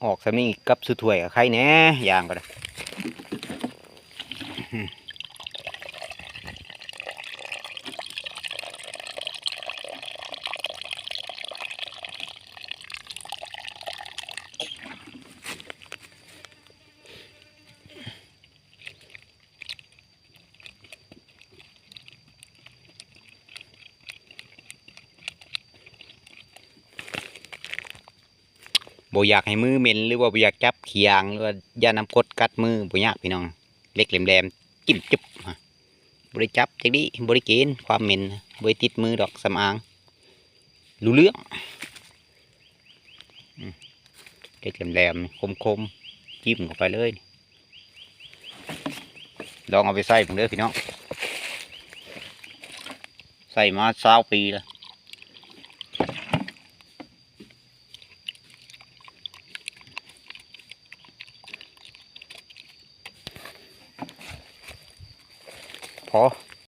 ອອກສ່ຳນີ້ກັບສູ່ຖ້ວຍກໍໄຄແດ່ ຢ່າງກໍໄດ້. ບໍ່ຢາກໃຫ້ມືເໝັນ ຫຼືວ່າບໍ່ຢາກຈັບຂີ້ຢາງ ຫຼືວ່າຢ້ານນ້ຳກົດກັດມື ບໍ່ຍາກພີ່ນ້ອງ ເຫຼັກແຫຼມໆ ຈິ້ມຈຶບ ບໍ່ໄດ້ຈັບຈັກດີ້ ບໍ່ໄດ້ເກນ ຄວາມເໝັນ ບໍ່ໄດ້ຕິດມືດອກ ສຳອາງ ຮູ້ເລື່ອງ. ອືມ ເຫຼັກແຫຼມໆ ຄົມໆ ຈິ້ມເຂົ້າໄປເລີຍ. ລອງເອົາໄປໃຊ້ເບິ່ງເດີພີ່ນ້ອງ ໃຊ້ມາຊາວປີແລ້ວ. ພໍ